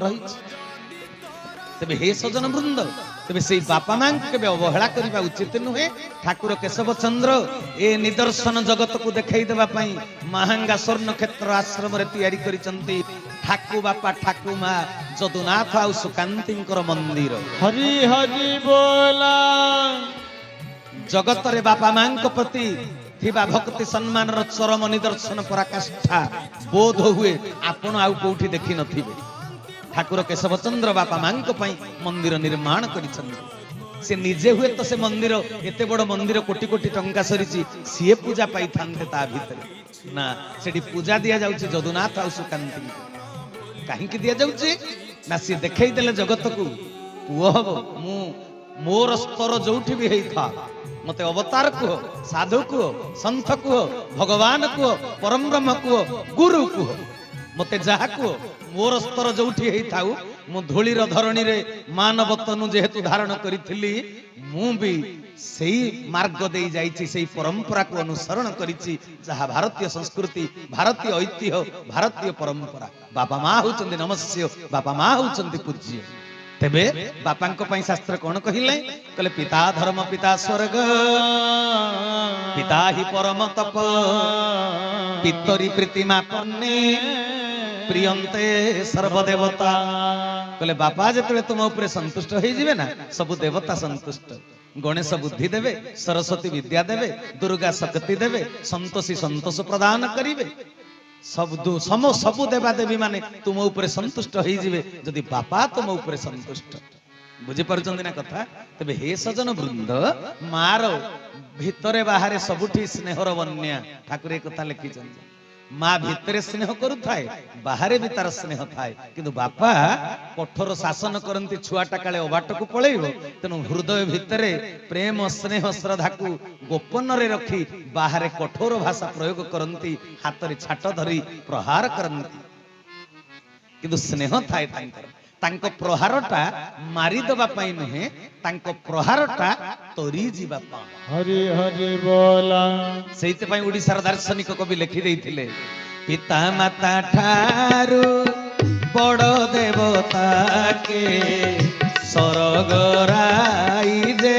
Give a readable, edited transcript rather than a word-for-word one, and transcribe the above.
ରହିଛି। ତେବେ ହେ ସଜନ ବୃନ୍ଦ, ତେବେ ସେଇ ବାପା ମାଙ୍କୁ କେବେ ଅବହେଳା କରିବା ଉଚିତ ନୁହେଁ। ଠାକୁର କେଶବ ଚନ୍ଦ୍ର ଏ ନିଦର୍ଶନ ଜଗତକୁ ଦେଖାଇ ଦେବା ପାଇଁ ମାହାଙ୍ଗା ସ୍ୱର୍ଣ୍ଣ କ୍ଷେତ୍ର ଆଶ୍ରମରେ ତିଆରି କରିଛନ୍ତି ଠାକୁ ବାପା ଠାକୁ ମା ଯଦୁନାଥ ଆଉ ସୁକାନ୍ତିଙ୍କର ମନ୍ଦିର। ହରି ହରି ବୋଲା। ଜଗତରେ ବାପା ମାଙ୍କ ପ୍ରତି ଥିବା ଭକ୍ତି ସମ୍ମାନର ଚରମ ନିଦର୍ଶନ, ପରାକାଷ୍ଠା ବୋଧ ହୁଏ ଆପଣ ଆଉ କୋଉଠି ଦେଖି ନଥିବେ। ଠାକୁର କେଶବଚନ୍ଦ୍ର ବାପା ମାଙ୍କ ପାଇଁ ମନ୍ଦିର ନିର୍ମାଣ କରିଛନ୍ତି। ସେ ନିଜେ ହୁଏତ ସେ ମନ୍ଦିର, ଏତେ ବଡ ମନ୍ଦିର, କୋଟି କୋଟି ଟଙ୍କା ସରିଛି, ସିଏ ପୂଜା ପାଇଥାନ୍ତେ ତା ଭିତରେ। ନା, ସେଠି ପୂଜା ଦିଆଯାଉଛି ଯଦୁନାଥ ଆଉ ସୁକାନ୍ତିଙ୍କୁ। କାହିଁକି ଦିଆଯାଉଛି ନା, ସିଏ ଦେଖେଇ ଦେଲେ ଜଗତକୁ, ପୁଅ ହବ ମୁଁ, ମୋର ସ୍ତର ଯୋଉଠି ବି ହେଇଥା, ମତେ ଅବତାର କୁହ, ସାଧୁ କୁହ, ସନ୍ଥ କୁହ, ଭଗବାନ କୁହ, ପରମ ବ୍ରହ୍ମ କୁହ, ଗୁରୁ କୁହ, ମତେ ଯାହା କୁହ, ମୋର ସ୍ତର ଯୋଉଠି ହେଇଥାଉ, ମୁଁ ଧୂଳିର ଧରଣୀରେ ମାନବ ତନୁ ଯେହେତୁ ଧାରଣ କରିଥିଲି, ମୁଁ ବି ସେଇ ମାର୍ଗ ଦେଇ ଯାଇଛି, ସେଇ ପରମ୍ପରାକୁ ଅନୁସରଣ କରିଛି, ଯାହା ଭାରତୀୟ ସଂସ୍କୃତି, ଭାରତୀୟ ଐତିହ୍ୟ, ଭାରତୀୟ ପରମ୍ପରା। ବାପା ମା ହଉଛନ୍ତି ନମସ୍ୟ, ବାପା ମା ହଉଛନ୍ତି ପୂଜ୍ୟ। ତେବେ ବାପାଙ୍କ ପାଇଁ ଶାସ୍ତ୍ର କଣ କହିଲେ? କହିଲେ, ପିତା ଧର୍ମ ପିତା ସ୍ୱର୍ଗ, ପିତା ହି ପରମ ତପ, ପିତରି ପ୍ରୀତିମାପନ୍ନେ ପ୍ରିୟନ୍ତେ ସର୍ବଦେବତା। କହିଲେ, ବାପା ଯେତେବେଳେ ତୁମ ଉପରେ ସନ୍ତୁଷ୍ଟ ହେଇଯିବେ ନା, ସବୁ ଦେବତା ସନ୍ତୁଷ୍ଟ। ଗଣେଶ ବୁଦ୍ଧି ଦେବେ, ସରସ୍ୱତୀ ବିଦ୍ୟା ଦେବେ, ଦୁର୍ଗା ଶକ୍ତି ଦେବେ, ସନ୍ତୋଷୀ ସନ୍ତୋଷ ପ୍ରଦାନ କରିବେ। ସବୁ ସମ ସବୁ ଦେବାଦେବୀ ମାନେ ତୁମ ଉପରେ ସନ୍ତୁଷ୍ଟ ହେଇଯିବେ ଯଦି ବାପା ତୁମ ଉପରେ ସନ୍ତୁଷ୍ଟ। ବୁଝିପାରୁଛନ୍ତି ନା କଥା? ତେବେ ହେ ସଜନ ବୃନ୍ଦ, ମାର ଭିତରେ ବାହାରେ ସବୁଠି ସ୍ନେହର ବନ୍ୟା। ଠାକୁର ଏ କଥା ଲେଖିଛନ୍ତି। ମା ଭିତରେ ସ୍ନେହ କରୁଥାଏ, ବାହାରେ ବି ତାର ସ୍ନେହ ଥାଏ। କିନ୍ତୁ ବାପା କଠୋର ଶାସନ କରନ୍ତି, ଛୁଆଟା କାଳେ ଅବାଟକୁ ପଳେଇବ। ତେଣୁ ହୃଦୟ ଭିତରେ ପ୍ରେମ ସ୍ନେହ ଶ୍ରଦ୍ଧାକୁ ଗୋପନରେ ରଖି ବାହାରେ କଠୋର ଭାଷା ପ୍ରୟୋଗ କରନ୍ତି, ହାତରେ ଛାଟ ଧରି ପ୍ରହାର କରନ୍ତି। କିନ୍ତୁ ସ୍ନେହ ଥାଏ ତାଙ୍କର। ତାଙ୍କ ପ୍ରହାରଟା ମାରିଦବା ପାଇଁ ନୁହେଁ, ତାଙ୍କ ପ୍ରହାରଟା ତରି ଯିବା ପାଇଁ। ହରି ହରି ବୋଲା। ସେଇଥିପାଇଁ ଓଡ଼ିଶାର ଦାର୍ଶନିକ କବି ଲେଖି ଦେଇଥିଲେ, ପିତା ମାତା ଠାରୁ ବଡ ଦେବତା କେ ସରଗରାଇ ଯେ।